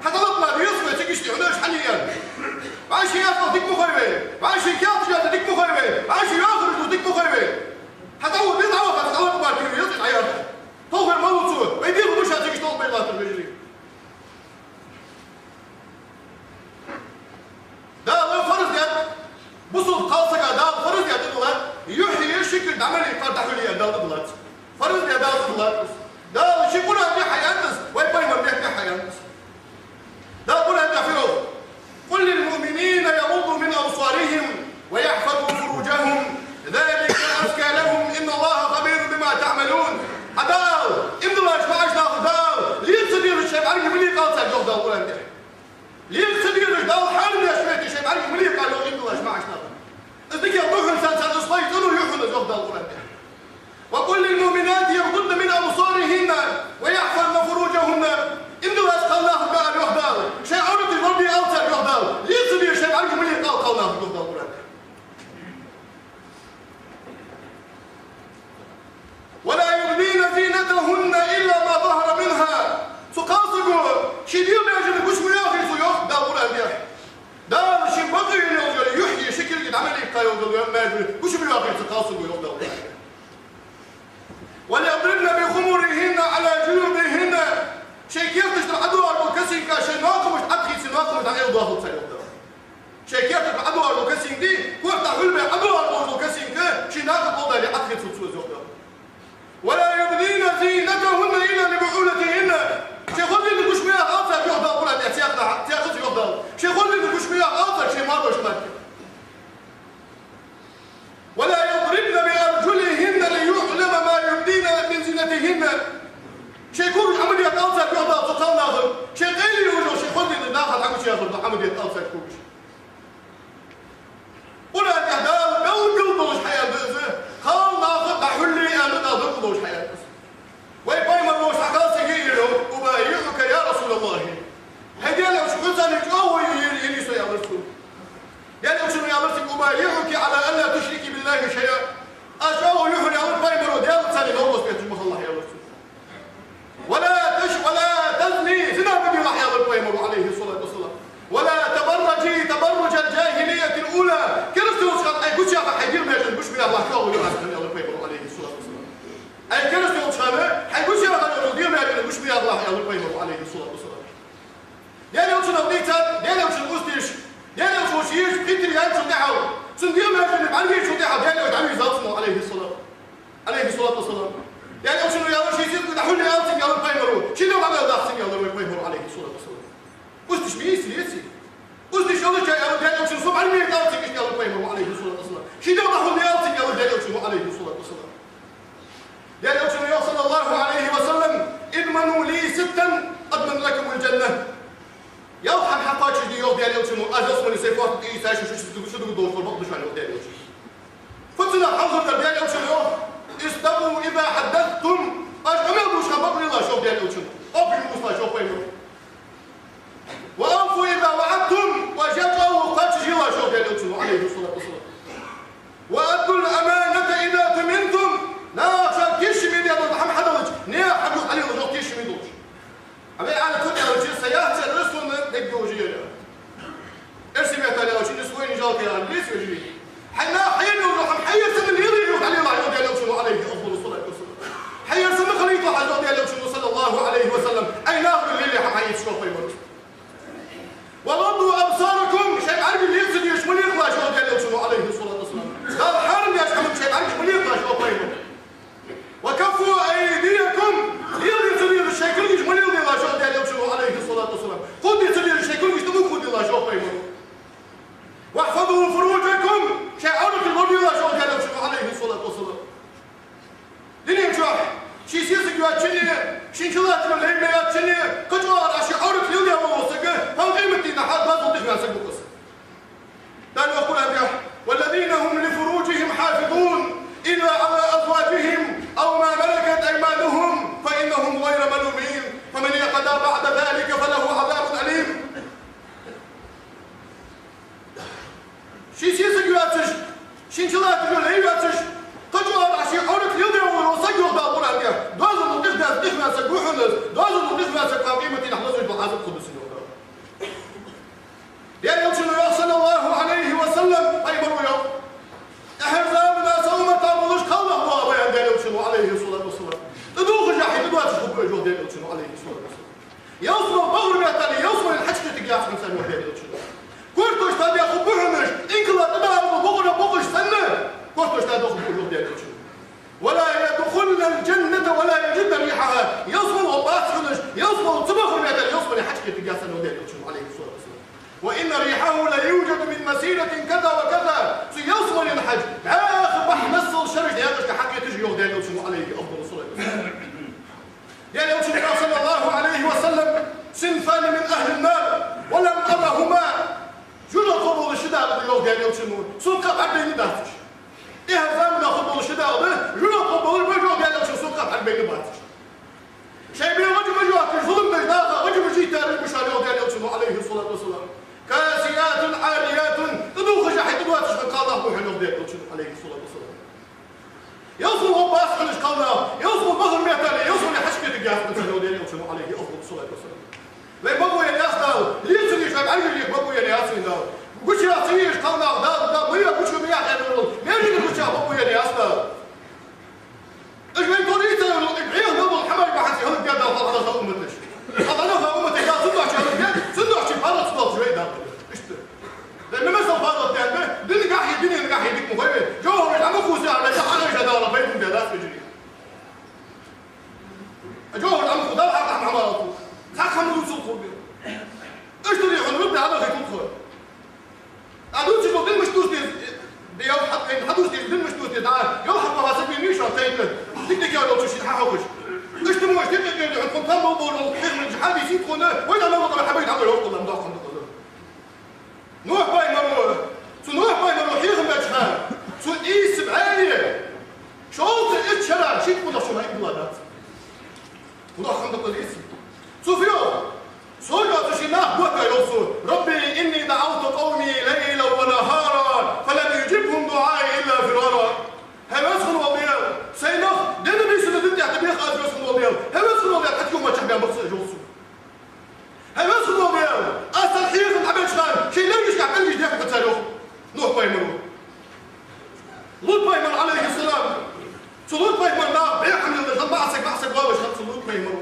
Хьа гӀалат ма деза вай цига иштта хьуна аша хьан яр? ВӀаши яхал дика ма хой вай. ВӀаши керташ яхал дика ма хой вай. ВӀаши яхараш дика ма хой вай. Хьа дӀавода, дӀаваха, хьа гӀалат ма деза, Ӏаяр. Тохар ма луцу. Вай деза луша цига иштта тол бай латтар, вежарий. Дала фарз даьд, бусалба кхалсага Дала фарз даьд, дӀадала, юхье ши кулг дӀа мел йий, кхар дӀахьулъе, аьнна Дала дӀадалац. Фарз даьд Дала, дӀадалац. Дала ший Къуръан тӀа хьаяьннай из, вай пайхамара метта хьаяьннай из. Дала Къуръан тӀа фу йоах: Къуръан тӀа. Леха ца дезаш, Дала хьарам даьча метте шоай бӀаргаш ма лекха, йоах иман диллача маӀача наха. Из дикагӀа да хьона царна, царна из хой цӀено ю хьона из, йоах Дала Къуръан тӀа. وقل للمؤمنات يغضضن من أبصارهن ويحفظن فروجهن. Иман диллача кхалнахага ала, йоах Дала. Шоай Ӏовраташ лораде ала царга, йоах Дала. Леха ца дезаш шоай бӀаргаш ма лекха ала кхалнахага, йоах Дала Къуръан тӀа. ولا يبدين زينتهن إلا ما ظهر منها. Цу кхалсаго ший дегӀа маьженаш гуча ма йоахийта цо, йоах Дала Къуръан тӀа. Дала ший бакъ йолаш йола юхьи, ши кулги дӀа ма лийккха йолаш йола маьженаш гуча ма йоахийта цу кхалсаго, йоах Дала Къуръан тӀа. وليضربن بخمرهن على جيوبهن. Шоай керташта тӀара ӀодоагӀаш дола косынка шоай накхамашта тӀа Ӏохайца, накхамашта тӀа Ӏодоахалда цар, йоах Дала. Шоай керташта тӀара ӀодоагӀаш дола косынка, корта тӀа хьулбе ӀодоагӀаш дола косынка шоай накха тӀа Ӏодале Ӏохайцалда цо из, йоах Дала. ولا يبدين زينتهن إلا لبعولتهن. Шоай хоза дийнахьа гуча ма яха ала царга, йоах Дала Къуръан тӀа, цхьаькха, цхьаькха, йоах Дала. Шоай хоза дийнахьа гуча ма яха ала царга шоай мархашта мара. ولا يضربن بأرجلهن ليعلم ما يخفين من زينتهن. Шоай когаш Ӏомадаьтта ала царга, йоах Дала, цу кхалнахага. Шоай къайле йолаш йола шоай хоза дийнахьа наха тӀа гучаяхар да Ӏомадаьтта ала царга когаш. Къуръан тӀа Дала белггала долаш хьааьннад из, кхалнаха дӀахьулде аьнна Дала белггала долаш хьааьннад из. Вай пайхамар волча хьакхалсаге аьлар: أبايعك يا رسول الله. ХӀай Даьла Элча, хьоца чӀоагӀо е, е, е со, аьлар цо. Даьла Элчано аьлар цунга: أبايعك على ألا تشركي بالله شيئا. Аз чӀоагӀо ю хьона, аьлар пайхамаро, Даьлаца новкъост бетташ ма хилалахь, аьлар цо. ولا تش-، ولا تزني, зина ма делахь, аьлар пайхамаро, عليه الصلاة والسلام. ولا تبرجي تبرج الجاهلية الأولى. Кераста йолча хана Ӏа гучаяьха хьай дегӀа маьженаш гуча ма яхалахь, чӀоагӀо ю аз хьона, аьлар пайхамаро, عليه الصلاة والسلام. Ӏа кераста йолча хана хьай гучаяьха йола дегӀа маьженаш гуча ма яхалахь, аьлар пайхамаро, عليه الصلاة والسلام. Даьла Элчанах дийцад, Даьла Элчанна устийш, Даьла Элча ший езача хитрий яьнначул тӀехьагӀа, цун дегӀа маьженаш бӀаргаяйчул тӀехьагӀа Даьла Элча дӀавийрзад цунах, عليه الصلاة, عليه الصلاة والسلام. Даьла Элчано аьлар: ший сесаг дӀахьулде ала цунга, аьлар пайхамаро, ший дегӀ дӀабаьлда цунга, аьлар вай пайхамаро, عليه الصلاة والسلام. Устийш мийса леце. Устийш йолаш, аьлар Даьла Элчано, со бӀаргаяйта ала цунга, иштта аьлар пайхамаро, عليه الصلاة والسلام. Ший дегӀ дӀахьулде ала цунга, аьлар Даьла Элчано, عليه الصلاة والسلام. Даьла Элчано йоах, صلى الله عليه وسلم: اضمنوا لي ستا أضمن لكم الجنة. Ялх хӀама хьакхоачашде, йоах Даьла Элчано, аз ялсмале сай фоарт тӀа ийца шо шоашта шу дугу долаш хургба, йоах Даьла Элчано. Фу цунах хьалхардар? Даьла Элчано йоах: اصدقوا إذا حدثتم. Оаш Ӏомаде дувцача хана бакълелаш, йоах Даьла Элчано. Оапаш ма бувцалаш, йоах пайхамаро. وأوفوا إذا وعدتم. Оаш яь чӀоагӀо кхоачашъелаш, йоах Даьла Элчано, عليه الصلاة والسلام. وأدوا الأمانة إذا اؤتمنتم. Наха шоана тешаме даь дола хӀама хьадалча, наьха хӀама юха дӀалелаш, йоах, тешаме долаш. Ӏа вай Ӏаьдат фуд аьлча, са яхь царна сона дегдожа яр. Эрсий меттала аьлча, не свой, не жалко, аьнна, леса вежарий. Хьай наха хьаенна йола хӀама хьаер санна лелае, юха дӀалелахь, йоах Даьла Элчано, عليه أفضل الصلاة والسلام. Хьаер санна хилийталахь, йоах Даьла Элчано, صلى الله عليه وسلم. Ӏа наха лелае хӀама хьаэцаш, йоах пайхамаро. وغضوا أبصاركم. Шоай бӀаргаш леха ца дезаш ма лекхалаш, йоах Даьла Элчано, عليه الصلاة والسلام. Дала хьарам даьча хӀаманна шоай бӀаргаш ма лекхалаш, йоах пайхамаро. وكفوا أيديكم. Леладе ца дезаш шоай кулгаш ма леладелаш, йоах Даьла Элчано, عليه الصلاة والسلام. Кхувде ца дезаш шоай кулгаш тӀа ма кхувделаш, йоах пайхамаро. واحفظوا فروجكم. Шоай Ӏовраташ лораделаш, йоах Даьла Элчано, عليه الصلاة والسلام. Дунен чухь ший сесаг йоацачунна, шийна чулатташ йола лай ма йоацачунна, кхыча оагӀорахьа ший Ӏоврат леладаь вола саг, кхоана къематдийнахьа доазол тӀа хинна саг ва-кх из. Дала йоах Къуръан тӀа: والذين هم لفروجهم حافظون إلا على أزواجهم أو ما ملكت أيمانهم فإنهم غير ملومين فمن اعتدى بعد ذلك فله عذاب أليم. Ший сесаг йоацаш, шийна чулатташ йола лай йоацаш, кхыча оагӀорахьа ший Ӏоврат леладаь вола саг, йоах Дала Къуръан тӀа, доазол тӀа хинна, тӀа хинна саг ва хьона из, доазол тӀа хинна саг, кхоана къематдийнахьа лазаш дола Ӏазап хургда цунна, йоах Дала. Даьла Элчано йоах, صلى الله عليه وسلم, пайхамаро йоах: тӀеххьарча замана са уммата болаш кхалнах боагӀа ба, аьннад Даьла Элчано, عليه الصلاة والسلام. ТӀадувхаш а хьай тӀадоацаш хургба уж, йоах Даьла Элчано, عليه الصلاة والسلام. Ялсмале бахар меттел ялсмален хьакъехьа тӀа яц хьона санна, йоах Даьла Элчано. Кортош тӀа дехаргба хьона уж, инкала тӀа дӀаала бахара бохаш санна, кортош тӀа дехаргба уж, йоах Даьла Элчано. ولا يدخلن الجنة ولا يجدن ريحها. Ялсмале гӀоргбац хьона уж, ялсмале ца бахар меттел ялсмален хьакъехьа тӀа яц санна, йоах Даьла Элчано, عليه الصلاة والسلام. وإن ريحه ليوجد من مسيرة كذا وكذا. Цу ялсмален хьакъ бӀаьха бахьан долаш шераш дегӀашка хьакхеташ я, йоах Даьла Элчано, عليه أفضل الصلاة والسلام. Даьла Элчано йоах, صلى الله عليه وسلم: صنفان من أهل النار ولم أرهما. Жожагӏате болаш ши дакъа да, йоах Даьла Элчано, сона кхы а хьабайна дац уж. Тӏехьа заманахьа болаш ши дакъа да, жожагӏате болаш ба, йоах Даьла Элчано, сона кхы а хьабайна бац уж. Шоай бегӏа гӏажамаш йоаккхаш, зулам деш, наха гӏажамаш йийтараш ба уж, йоах Даьла Элчано, عليه الصلاة والسلام. كاسيات عاريات, тӏадувхаш а хьай тӏадоацаш хьа кхалнах ба хьона, йоах Даьла Элчано, عليه الصلاة والسلام. Ялсмала гӏоргбац хьона уж кхалнах, ялсмала бахар меттел, ялсмала хьакъ кхетаргьяц хьона, йоах Даьла Элчано, عليه أفضل الصلاة والسلام. Вай бакъо енна яц Дала, лерхӏа ца еш вай бӏаргашта бакъо енна яц вайна Дала. Гучаяха ца еш кхалнах Дала, Дала ма йоах, гуча ма яхьа, маьждиге гучаяха бакъо енна яц Дала. Уж вайна тӏа ийца йолу, уж бӏеха мел болу хӏамаш бахьанца хӀаллакдаьд Дала хьалха умматаш. Хьалха умматаш Дала цундохчий хӀаллакдаьд, цундохчий паргӏат ца долуш вай Дала. Иштта. Вай ма масал паргӏат даьнна, динагахьа, динагахьа дика ма хой вай. Жовхьараш дӏа ма кхувса, вай ца хьагӏайша Дала пайда баьлла дац вежарий. Жовхьараш дӏа ма кхувса, Дала хьакъ хьамал кху. Цхьа хӀама дувцал кху бе. Иштта дий хьуна, рубби хьабахийтал тхо. Ӏа дувцаш долу дин мишта дувца деза, де, йоах, хьа-, хьадувца деза дин мишта дувца деза, дӏа, йоах, хьан бахьа саг вийна вуьйш, хьан тайпа, дика-дика йолчу шиъ хьахьокхуш. Иштта мо, иштта дика-дика йолчу, хьан тхуна тан болу болу хьехамаш хьадийций тхуна, вай дӏа ма вахана хьабайта хьан йоах, Аллах дохкан дукъала. Нухь пайхамаро, цу Нухь пайхамаро хьехам бечу хана, цу ийс бӏаьле, шовзткъе итт шера шиъ къонахчун хьайна хилла дац. Нухь хьан дукъала ийс. Цо фу йоах? Цо йоах цу шен нах бохка йолу цо: رب إني دعوت قومي ليلا ونهارا فلم يجبهم دعائي إلا فرارا. ХӀай веза хилла волу Дела, сайн нах денна, бийсанна дина тӀехь тӀебеха аз, веза хилла волу Дела. ХӀай веза хилла волу Дела, хьан тӀехь маччахь бен бакъ ца а йолу цо. ХӀай веза хилла волу Дела, аз царна хьехам дӀабечу хана, шайн лергашкахь белгаш дехка ца йоах. Нухь пайхамаро. Лут пайхамар, Ӏалайхиссалам. Цу Лут пайхамар нах беххьам лелаш хилла, маӀасаг, маӀасаг валаш хилла цу Лут пайхамаро.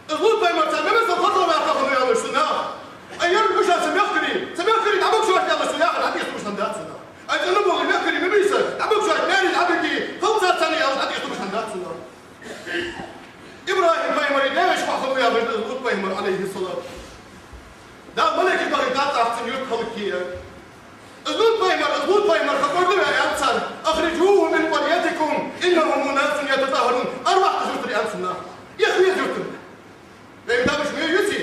Из Лут пайхамар царна мемесал фатва ваьккха хилла аьлла цу нах. Ай, ярг гуш ца мехкарий, ца мехкарий дӀабогуш вац аьлла цу яхар дӀатӀехьа тӀугуш хӀама дац цу нах. Ай, цӀена болу мехкарий ма бийса, дӀабогуш вац, маьрий дӀабеги, хӀалца царна аьлла дӀатӀехьа тӀугуш хӀама дац цу нах. ИбрахӀим пайхамарий ден вешин хьокъехь хилла ваьлла из Лут пайхамар, Ӏалайхиссалам. Дала малайкаш бахийтар цунна юрт хӀаллакъяр. Из Лут пайхамар, из Лут пайхамар хабар ду вай аьлла царна: أخرجوه من قريتكم إنهم أناس يتطهرون. Арахьа из юртара аьлла цунна. Эхь веза юртара. Вай дагаш ме юций?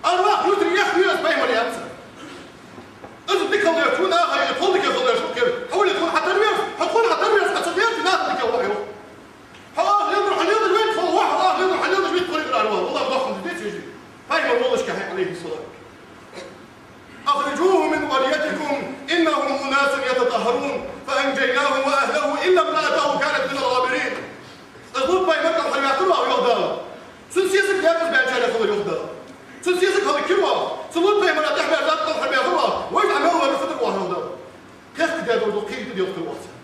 Арахьа юртара эхь веза пайхамар аьлла царна. Из дика хилла веза, цу наха, тхуна дика хилла веза, хӀун кхера? Хьули тхуна хьатар веза, хьо тхуна хьатар веза, хьо ца дерза наха дика ваха. Хьо ахь лелар, хьо лелар вайта хьо ваха, ахь лелар, хьо лелар вайта хьо лелар ваха. Валлахь, бахьана деций вежарий. Пайхамар воллашка хьайн, Ӏалайхиссалам. أخرجوه من قريتكم إنهم أناس يتطهرون فأنجيناه وأهله إلا امرأته كانت من الغابرين. Из Лут пайхамар кӀалхарваьккхар вай, йоах Дала. Цун сесаг декъаза баьчарех хилла, йоах Дала. Цун сесаг хӀаллакйир вай. Цу Лут пайхамара тӀехьабаьхкар кӀалхарбаьхар вай. Вайна Ӏамал вара фу дар вай, йоах Дала. Кхехкадаь долу кхерий тӀедоьлхур вай царна.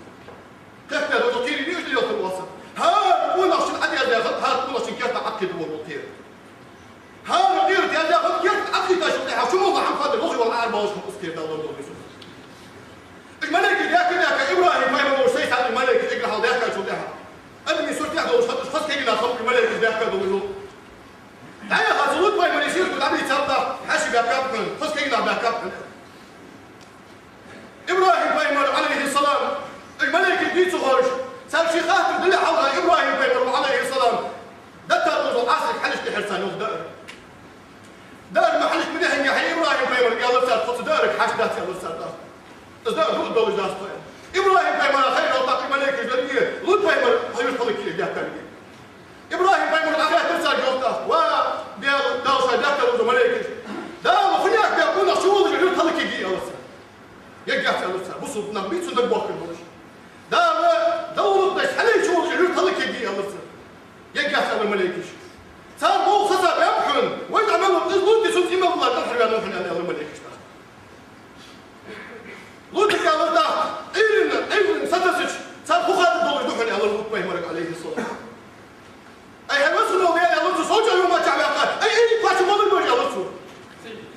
Кхехкадаь долу кхерий тӀедоьлхур вай царна. ХӀара къонахчун Ӏадяздаьхар, хӀара къонахчун керта Ӏадкхета волу кхера. ХӀара кхера тӀаяздаьхар, керта Ӏадкхетачул тӀехьа шу муха хьан хадара вахи вала Ӏарбалаш хӀун къаскера Дала долу Исус. Уж малайкаш даьхка, даьхка, ИбрахӀим пайхамар волуш сайцахьара малайкаш эггара хьалха даьхкачул тӀехьа. Адамийн суртехь долуш хӀанз уж хаза кегийнах халкъ малайкаш даьхка долу иза. ДӀаяхьа цу Лут пайхамаран сесаг дӀабийцаб нах, хьаьший баьхкаб хьуна, хаза кегийнах баьхкаб хьуна. ИбрахӀим пайхамар, Ӏалайхиссалам, уж малайкаш дийца ховш, царна шен хаттар дале хьалха ИбрахӀим пайхамар, Ӏалайхиссалам, датта долу Ӏасриг хьалхашка дехьара царна юха даар. Даар ма хьалхашка ма дехьингехь, ИбрахӀим пайхамарга аьлар цара, тхо цу даарга хьашт дац аьлар цара тӀаккха. Из даар хӀуъа долуш дац тхо аьлла. ИбрахӀим пайхамара хайра тӀаккха уж малайкаш дерриге, Лут пайхамар хьалхашка хӀаллакйира даьхкарг. ИбрахӀим пайхамара дӀахаьттар цаьрга юха тӀаккха: ва Даьла, Дала шоай даьхкар долу малайкаш. Дала хӀун яхкар, къонах чу волуш юрт хӀаллакйиргий аьлар цара. Ергьяц аьлар цара, бусалба нах бий цунна дагабохкар болуш. Дала, Дала гӀуллакх деш хьалайчу волчу юрт хӀаллакйиргий аьлар цара. Ергьяц аьлар малайкаш. Цара боху хаза баьб хьуна, вай дӀа мел ву, иза Лут цунца иман биллар кӀалхарваьнна хьуна аьлла, аьлар малайкаш тӀаккха. Лутага аьлар тӀаккха, Ӏуьйранна, Ӏуьйранна сатасача, цара хӀун хаттар долуш ду хьуна аьлар Лут пайхамарга, Ӏалайхиссалам. Ай, хӀай веза хилла волу Дела, аьлла цо, со чӀогӀа маччахь ваьккха, ай, ай, кхача ма лур божа, аьлла цо.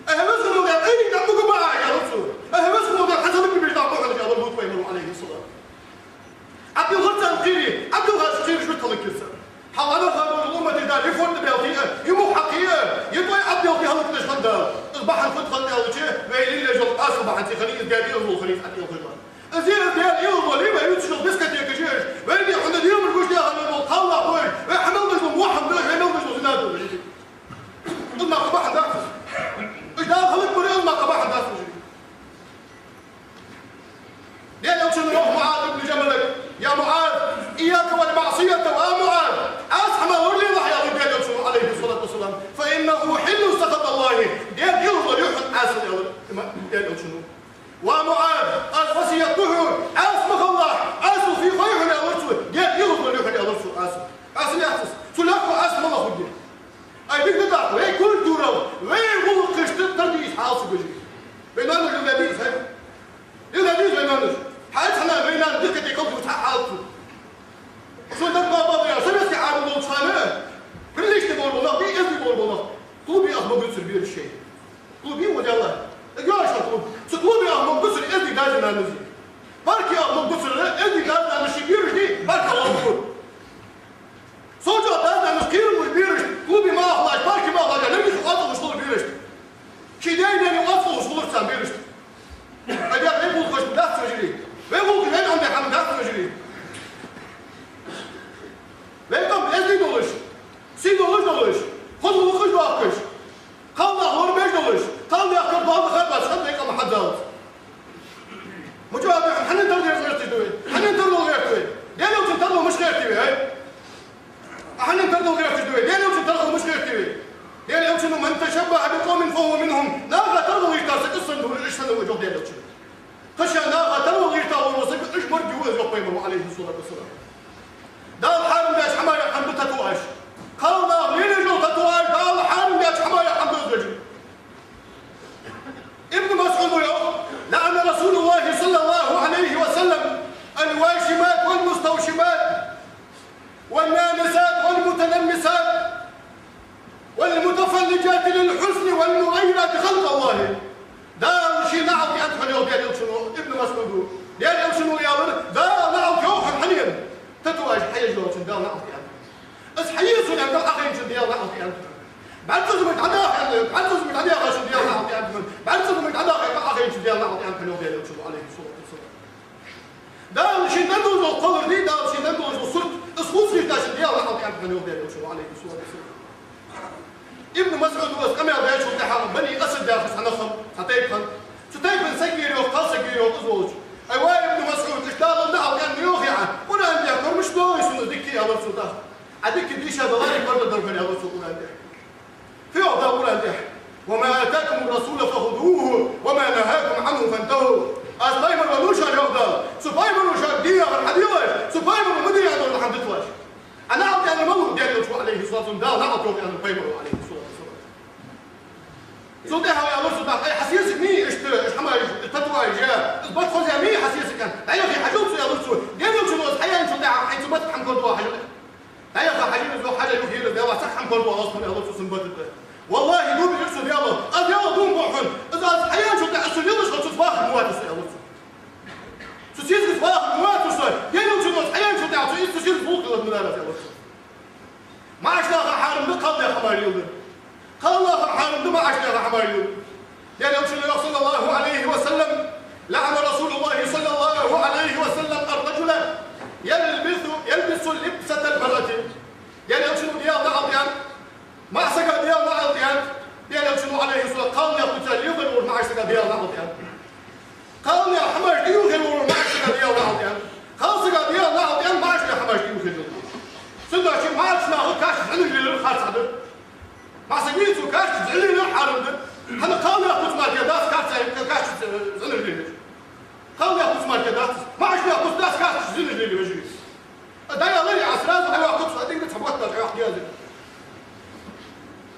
Ай, хӀай веза хилла волу Дела, ай, дӀа ма губа, аьлла цо. Ай, хӀай веза хилла волу Дела, хьан ца лур божа, дӀа ма хьалаш, аьлла Лут пайхамаро, Ӏалайхиссалам. Ӏабдулхарцан кхийри, Ӏабдулхарцан кхийри шуьртахьлакхира цара. Хьалха ара хабар умматаш да, реформа белхий а, юмух хьакхий а, я той Ӏабдулхий хӀаллакдеш хан да. Из бахьана фу тхан аьлча, вай лиллеш йолу асал бахьанца хана иза гаьна иозло хана иза хьатӀехула. Иза иза гаьна иозло лийба, юьцуш йолу дискотекаш еш, вайна хьуна демаш гуш дехьа болу кхаллах бой, вай хьамел деш болу мохьам бой, вай мел деш болу зина бой. Амма бахьан дац из. Уж Дала хӀалакбарах из мара бахьан дац, вежарий. Даьла Элчано йоах МуӀаз ибн Джабалага: «يا معاذ، إياك والمعصية, ва МуӀаз, Ӏаса хӀама лоралелахь», — аьлар Даьла Элчано, عليه الصلاة والسلام, «فإنه حل سخط الله, Даьла эгӀазло я хьона Ӏаса», — аьлар Даьла Элчано. «يا معاذ», Ӏаса васкет ду хьога, Ӏаса ма хилалахь, Ӏаса хьо фу хой хьона, аьлар цо, Даьла эгӀазло я хьона, аьлар цо, Ӏаса. Ӏаса яц из, цул лаьрххӀа Ӏаса ма хила хургья. Ай, дика да тӀаккха, вай культурал, вай гӀулакхашта тара деза хьал ца бежи. Вай ноанаш леладе деза, хӀай. Леладе деза вай ноанаш. Хьай цхьана вай нана дика тӀа калху цхьа хьал ца. Со даг ма баб я, советский Ӏаьдал долча хана, приличный бола нах, би эздий бола нах. Клубе ах ма гуцар бераш шоай. Клубе ма дела. Эгоша клуб. Цу клубе ах ма гуцар эздий даьс-нанас. Парке ах ма гуцар эздий даьс-нанас шоай бераш дий, парка ах ма гу. Сов чӀоагӀа даьс-нанас кхерам беш бераш, клубе ма ахалаш, парке ма ахалаш, лергаш оццалуш хулар бераш. Шоай даьй-наьнай оццалуш хулар царна бераш. Ай, вай гӀулакхаш дац, вежарий. Вай гӀулакхаш вай Ӏомадаь хӀама дац, вежарий. Вай къам эздий долаш, сий долаш долаш, хоза гӀулакхаш доахкаш, кхалнах лорабеш долаш, кхалнаьха кара доал даха а бац, хӀанз вай къам хьадалац. Мужахьид, хьанна тара деза гӀерташ да вай? Хьанна тара дала гӀерт вай? Даьла Элчан тара дала мишта гӀерт вай, хӀай? Хьанна тара дала гӀерташ да вай? Даьла Элчан тара дала мишта гӀерт вай? Даьла Элчано: «من تشبه بقوم فهو منهم». Наха тара дала гӀертар саг, из санна ва, из санна ва, йоах Даьла Элчано. Кхы ше наха тара дала гӀертар вола саг, из морг ва, йоах Пайхамаро, عليه الصلاة والسلام. Дала хьарам даьча хӀамаех хӀама да татуаж. Кхалнаха лелаеш йола татуаж Дала хьарам даьча хӀамаех хӀама да, вежарий. Ибн МасӀуда йоах: «لعن رسول الله صلى الله عليه وسلم الواشمات والمستوشمات والنامصات والمتنمصات والمتفلجات للحسن والمغيرات خلق الله». Дала ший наӀалт аьннад хьона, йоах Даьла Элчано, Ибн МасӀуда. Даьла Элчано аьлар: Дала наӀалт йоах хьона хьанна? Татуаж хьаеш йолчунна Дала наӀалт аьннад. Из хьаеш йолчунна Ӏохайначунна Дала наӀалт аьннад. БӀаргацӀа мара дӀадаха аьнна, бӀаргацӀа мара дӀадаха аьнна Дала наӀалт аьннад. БӀаргацӀа мара дӀадаха аьнна, Ӏохайначунна Дала наӀалт аьннад хьона, йоах Даьла Элчано, عليه الصلاة والسلام. Дала ший тӀадоагӀа кхоллар дий, Дала ший тӀадоагӀа сурт, из хувцаш дашан Дала наӀалт аьннад хьона, йоах Даьла Элчано, عليه الصلاة والسلام. Ибн МасӀуда из къамаьл даьчул тӀехьагӀа Бани Асад яхаш цхьа нах хиннаб, цхьа тайпа хиннаб. Цу тайпан саг вийр йоах, кхалсаг вийр йоах из волча. Ай, ва Ибн МасӀуд, иштта Дала наӀалт аьннад йоахий Ӏа, Къуръан тӀа хьурмаш доагӀий сона дикка, аьлар цо тӀаккха. Ӏа дикка дийша даларе, паргӀато дар хьона, аьлар цо Къуръан тӀа. Фу йоах Дала Къуръан тӀа? «وما آتاكم الرسول فخذوه وما نهاكم عنه فانتهوا». Аз пайхамар веннав шоана, йоах Дала. Цу пайхамаро шоана де яхар хьаделаш, цу пайхамаро ма де яхар хьадиталаш. Ӏа наӀалт аьннар малув? Даьла Элчано, عليه الصلاة والسلام, Дала наӀалт йоах аьннар пайхамаро, عليه الصلاة والسلام. Цул тӀехьагӀа аьлар цо тӀаккха: «Ай, хьа сесаг мий иштта, иштта хӀама, иштта татуаж, иштта бат хоза мий хьа сесаг?» — аьнна. «ДӀаяхе хьажал цо», — аьлар цо. Даьла Элчано, аз хьаяьнначул тӀехьагӀа хьайна цу бата хӀама кхоачадоагӀа хьажал. ДӀаяха хьажийна из, хьажа юха йир из, Даьла, цхьа хӀама кхоачадоагӀа аз хьона, аьлар цо цун бата тӀа. «Валлахьи, дув биъ со, Даьла, аз Даьла дув буъ хьона, из аз хьаяьнначул тӀехьагӀа аз цо лелаш хилча, цунца ваха ма ватар со», — аьлар цо. Цу сесагаца ваха ма ватар со, Даьла Элчано, аз хьаяьнначул тӀехьагӀа цо из, цу сесагаца гӀулакх леладергда аьнна, аьлар цо. МаӀача наха хьарам да кхалнаьха хӀамаш леладар. Кхалнаха хьарам да маӀача наха хӀамаш леладар. Даьла Элчано йоах, صلى الله عليه وسلم: «لعن رسول الله صلى الله عليه وسلم الرجل يلبس، يلبس لبسة المرأة». Даьла Элчано Даьла наӀалт аьннад, маӀа сага Даьла наӀалт аьннад. Даьла Элчано, عليه الصلاة والسلام, кхалнаьха хувца леладер волча маӀача сага Даьла наӀалт аьннад. Кхалнаьха хӀамаш тӀаювхар волча маӀача сага Даьла наӀалт аьннад. Кхалсага Даьла наӀалт аьннад, маӀача наьха хӀамаш тӀаювхар волча. Цудухьа маӀача наха кашта зӀанаш лелар харц хӀама да. МаӀа саг вий, цо кашта зӀанаш лелар хьарам да. ХӀана, кхалнаьха хувца мара дац кашта, кашта зӀанаш лелар. Кхалнаьха хувца мара дац, маӀача наьха хувца дац кашта зӀанаш лелар, вежарий. ДӀаялар Ӏа, сразу Ӏайоаккхаргда цо, а динга цхьа бутт баьча Ӏайоаккхаргья из.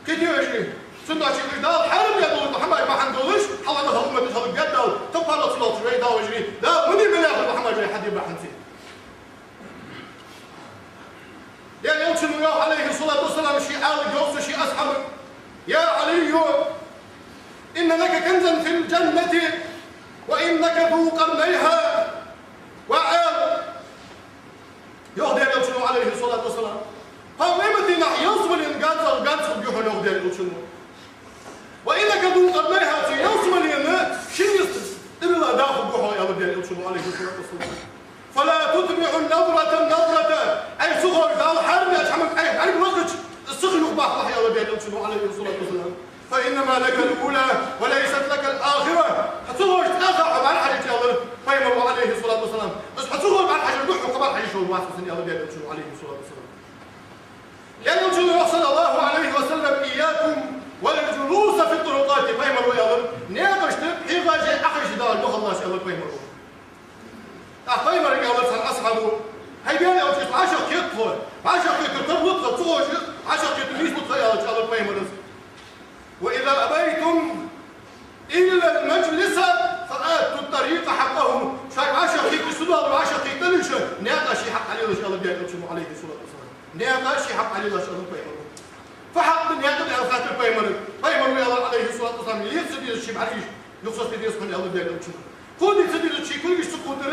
Кхетий, вежарий? Цудухьа уж Дала хьарам даь дола хӀамаш бахьан долаш, хьалха хӀама тӀа хьалхабаьд Дала, топарло ца лоацаш вай Дала, вежарий. Дала муниб мел яхар хӀамаш вай хьаде бахьанца. Даьла Элчано йоах, عليه الصلاة والسلام, ший Ӏаьлага йоах цо ший асхьабага: «يا علي، إن لك كنزا في الجنة وإنك ذو قرنيها». Ва Ӏаьла, йоах Даьла Элчано, عليه الصلاة والسلام, хьа вай меттанахьа ялсмален ганцал, ганцал я хьона, йоах Даьла Элчано. «وإنك ذو قرنيها», цу ялсмален шин йист тӀирала да хургва хьо, аьлар Даьла Элчано, عليه الصلاة والسلام. «فلا تتبع النظرة النظرة». Ӏайха ца ховш, Дала хьарам даьча хӀаманга Ӏайха бӀарг лакхача, из ца хинна юхабаккха хьо, аьлар Даьла Элчано, عليه الصلاة والسلام. فإنما لك الأولى وليست لك الآخرة. Хьо ца гӀоргда цкъа а хьо бӀарахьежача, аьлар пайхамара, عليه الصلاة والسلام, из хьо ца гӀоргда бӀарахьежар духьа, хьо бӀарахьежача вац хьо, аьлар Даьла Элчано, عليه الصلاة والسلام. Даьла Элчано йоах, صلى الله عليه وسلم: إياكم والجلوس في الطرقات. Пайхамара аьлар: наькъашта пхьегӀа жай Ӏохайша дагӀар духьаллаш, аьлар пайхамара. ТӀаккха пайхамарга аьлар цхьан асхьабо: хӀай Даьла Элча, вӀашагӀкхета тхо, вӀашагӀкхетар тарлу тха, ца гӀоргда, вӀашагӀкхетар нийслу тха, аьлча, аьлар пайхамара: وإذا أبيتم إلا المجلس فآتوا الطريق حقه. Шоаш вӀашагӀкхеташ, цу дола вӀашагӀкхеталаш, наькъа ший хьакъ хьалелаш, аьлар Даьла Элчано, عليه الصلاة والسلام. Наькъа ший хьакъ хьалелаш, аьлар пайхамара. Фу хьакъ да наькъа да, аьле хаьттар пайхамарга. Пайхамара аьлар, عليه الصلاة والسلام: леха ца дезача ший бӀаргаш юхасоцаде деза хьона, аьлар Даьла Элчано. Кхо ди ца дезача ший кулгаш ца кхувдар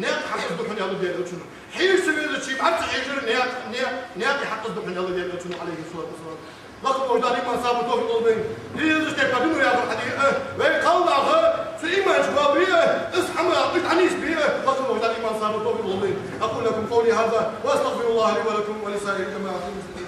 наькъа хьакъ да хьона, аьлар Даьла Элчано. Хьежа ца везача ший бӀарг ца хьежар наькъа, наькъа, наькъа хьакъ да хьона, аьлар Даьла Элчано, عليه الصلاة والسلام. Лакха волча Дала иман, сабар, товфикъ лолда вайна. Дезаш тӀа кхы дина яхар хьаде а, вай кхалнаха цу иман чу боабе а, из хӀама, из дӀанийсбе а, лакха волча Дала иман, сабар, товфикъ лолда вайна. أقول لكم قولي هذا وأستغفر الله لي ولكم ولسائر جماعة المسلمين.